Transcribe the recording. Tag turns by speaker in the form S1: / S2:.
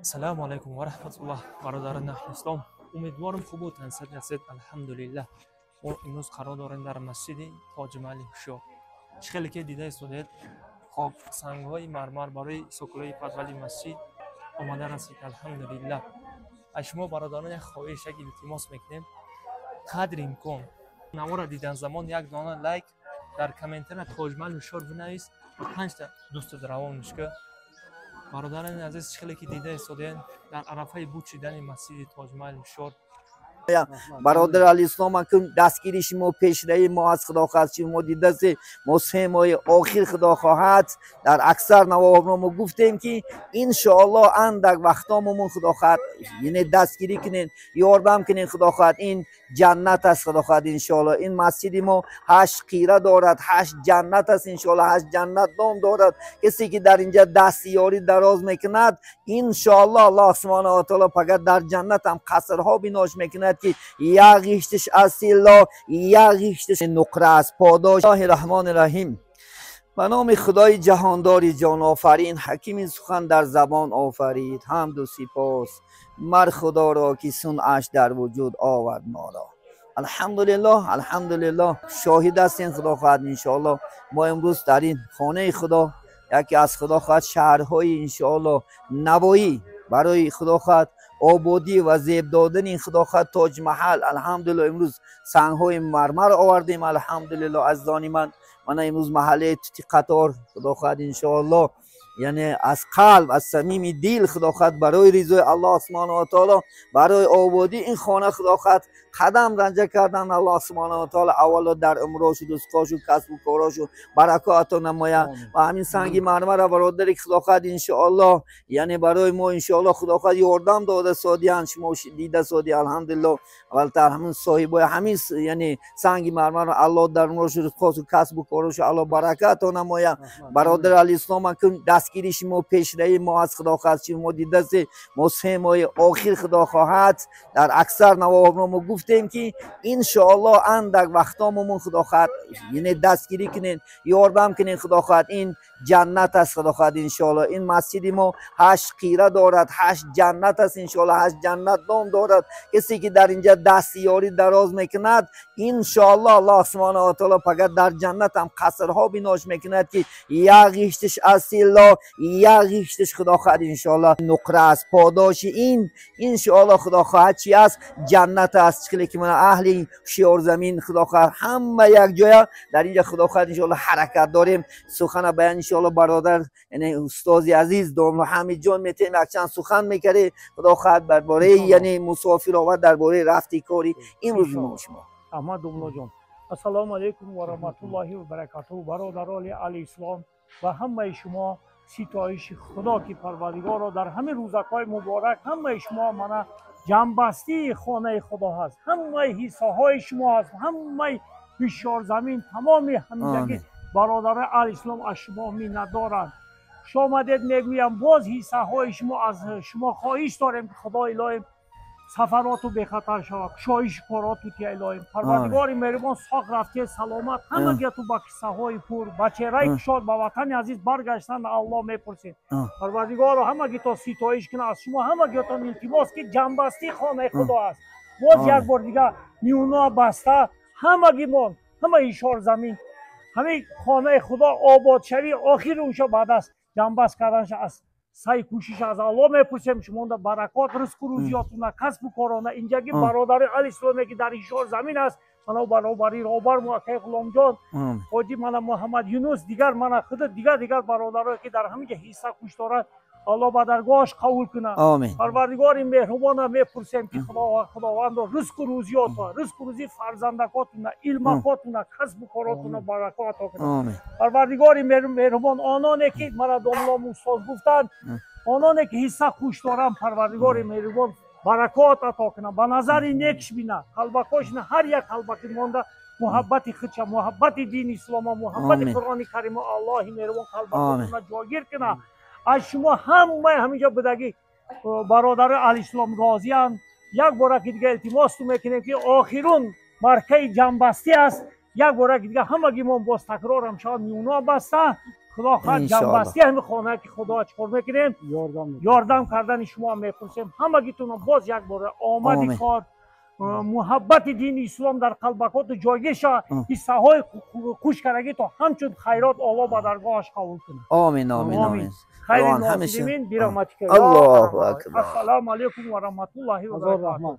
S1: Ассалому алайкум ва раҳматуллоҳ, бародарони аҳли ислом. Умедворам, хубу тансиҳат ҳастед. Алҳамдулиллаҳ, мо имрӯз қарор дорем дар масҷиди Тоҷмаҳали Ҳушёр. Чӣ хеле ки дида истодед, хоб, сангҳои мармар барои соколои подвали масҷид омада расид. Алҳамдулиллаҳ. Аз шумо, бародарон, як хоҳиш, як илтимос мекунем: қадри имкон навора дидан замон як дона лайк, дар комментария «Тоҷмаҳали Ҳушёр» бинавис ва панҷта дӯстат равон мушка. Бародарони азиз, чӣ хеле ки дида истодед, дар арафаи буд шидани масҷиди Тоҷмаҳали Ҳушёр.
S2: Бародар алислом, акун дастгири шумо пешраи мо аз Худо хоҳад. Шумо дидасе, мо 3 моҳи охир, Худо хоҳад, дар аксар навоҳо мо гуфтем, ки иншоаллоҳ андак вақтомумон, Худо хоҳад, яъне дастгирӣ кунед, ёрдам кунед. Худо хоҳад, ин ҷаннат аст. Худо хоҳад, иншоаллоҳ, ин масҷиди мо ҳашт қира дорад, ҳашт ҷаннат аст. Иншоаллоҳ, ҳашт ҷаннат ном дорад. Касе ки дар инҷа дасти ёрӣ дароз мекунад, иншоаллоҳ, Аллоҳ субҳонаҳу ва таоло фақат дар ҷаннат ҳам қасрҳо бинош мекунад, ки як ғиштиш аз тилло, як ғиштиш нуқра аст. Подош. Раҳмони Раҳим. Ба номи Худои ҷаҳондори ҷонофарин, ҳакими сухан дар забон офарид. Ҳамду сипос мар Худоро, ки сунъаш дар вуҷуд овард моро. Алҳамдулиллоҳ, алҳамдулиллоҳ. Шоҳид ҳастем, Худо хоҳад, иншоаллоҳ, мо имрӯз дар ин хонаи Худо, яке аз, Худо хоҳад, шаҳрҳои, иншоаллоҳ, Навоӣ, барои, Худо хоҳад, ободӣ ва зеб додани, Худо хоҳад, Тоҷмаҳал, алҳамдулиллоҳ, имрӯз сангҳои мармар овардем. Алҳамдулиллоҳ, азизони ман, мана имрӯз маҳаллаи Тути Қатор, Худо хоҳад, иншоаллоҳ, яъне аз қалб, аз самими дил, Худо хоҳад, барои ризои Аллоҳ субҳонаҳу ва таоло, барои ободии ин хона, Худо хоҳад, қадам ранҷа кардан. Аллоҳ субҳонаҳу ва таоло аввало дар умрошу, ризқошу, касбу корошу баракот ато намояд. Ва ҳамин санги мармара, бародари, Худо хоҳад, иншоаллоҳ, яъне барои мо, иншоаллоҳ, Худо хоҳад, ёрдам дода содиян. Шумо дида соди. Алҳамдулиллоҳ, аввалтар ҳамин соҳибои ҳамин, яъне санги мармара, Аллоҳ дар умрошу, ризқошу, касбу корошу Аллоҳ баракат ато намояд. Бародар алислом, акун дастгири шумо пешраи мо аз Худо хоҳад. Шумо дидасе, мо 3 моҳи охир, Худо хоҳад, дар аксар навоҳо мо гуфтем, ки иншоаллоҳ андак вақтомумон, Худо хоҳад, яъне дастгирӣ кунед, ёрдам кунед. Худо хоҳад, ин ҷаннат аст. Худо хоҳад, иншоаллоҳ, ин масҷиди мо ҳашт қира дорад, ҳашт ҷаннат аст. Иншоаллоҳ, ҳашт ҷаннат ном дорад. Касе ки дар инҷа дасти ёрӣ дароз мекунад, иншоаллоҳ, Аллоҳ субҳонаҳу ва таоло фақат дар ҷаннат ҳам қасрҳо бинош мекунад, ки як ғиштиш аз тилло, як ғиштиш, Худо хоҳад, иншоаллоҳ, нуқра аст. Подоши ин, иншоаллоҳ, Худо хоҳад, чи аст? Ҷаннат аст. Чӣ ки мана аҳли Ҳушёрзамин, Худо хоҳад, ҳама якҷоя дар инҷа, Худо хоҳад, иншоаллоҳ, ҳаракат дорем. Сухана баян, иншоаллоҳ, бародар, яъне устози азиз домло Ҳамидҷон метем, якчанд сухан мекарде, Худо хоҳад, бар бораи, яъне мусофироват, дар бораи рафти кори имрӯзи мо шумо.
S3: Аҳмад домлоҷон, ассалому алайкум ва раҳматуллоҳи ва баракатуҳ. Бародарони аҳли ислом ва ҳамаи шумо, ситоиши Худо, ки Парвардигоро дар ҳамин рӯзакҳои муборак ҳамаи шумо мана ҷамъбастии хонаи Худо ҳаст, ҳамаи ҳиссаҳои шумо ҳаст, ҳамаи Ҳушёрзамин, тамоми ҳамидаги бародарои аҳли ислом аз шумо миннатдоранд. Хушомадед мегӯям. Боз ҳиссаҳои шумо, аз шумо хоҳиш дорем, ки Худои илоҳим сафароту бехатар шавад, кушоиши короту тия илоҳим. Парвардигори меҳрубон соқ рафте, саломат, ҳамагияту ба киссаҳои пур, ба чеҳраи кушод ба ватани азиз баргаштан Аллоҳ мепурсем. Парвардигоро ҳамагито ситоиш кунад. Аз шумо ҳамагиятон илтимос, ки ҷамъбастии хонаи Худо аст. Боз як бор дига миёна баста ҳамагимон, ҳама Ҳишорзамин, ҳамин хонаи Худо ободшавӣ охири уншо баъд аз ҷамъбаст карданша аз саъй кӯшиш аз Аллоҳ мепурсем, шумонда баракот, ризқу рӯзиётуна, касбу корона. Инҷаги бародари аҳли исломе, ки дар Ҳишор замин аст, мана баробари робар акай Ғуломҷон ҳоҷи, мана Муҳаммад Юнус, дигар мана худ, дигар дигар бародарое, ки дар ҳаминҷа ҳисса кӯш дорад, Аллоҳ ба даргоҳаш қабул кунад. Парвардигори меҳрубона мепурсем, ки Худовандо ризқу рӯзиёто, ризқу рӯзии фарзандакотуна, илмакотуна, касбу коротуна баракот ато кунад. Парвардигори меҳрубон, ононе ки мана домлом устоз гуфтанд, ононе ки ҳисса хуш доранд, Парвардигори меҳрубон баракот ато кунад, ба назари некш бина қалбакошна, ҳар як қалбаки монда муҳаббати худша, муҳаббати дини ислома, муҳаббати Қуръони Карима Аллоҳи меҳрубон қалбакотуна ҷойгир кунад. Аз шумо ҳамаи ҳаминҷо будагӣ бародарои аҳли ислом розианд. Як бора ки дига илтимос мекунем, ки охирун маркаи ҷамъбастӣ аст. Як бора ки дига ҳамагимон боз такрорам шавад, миёна баста. Худо хоҳад ҷамъбастӣ ҳамин хона ки Худо чикор мекунем, ёрдам кардани шумо мепурсем. Ҳамагитонро боз як бора омади кор, муҳаббати дини ислом дар қалбакоту ҷойгир шавад, ҳиссаҳои хушкарагӣ то ҳамчун хайрот Аллоҳ ба даргоҳаш қабул кунад.
S2: Омин, омин, омин.
S3: Хайри носирин бирахматика.
S2: Аллоҳу акбар.
S3: Ассалому алайкум ва раҳматуллоҳи ва баракатуҳ.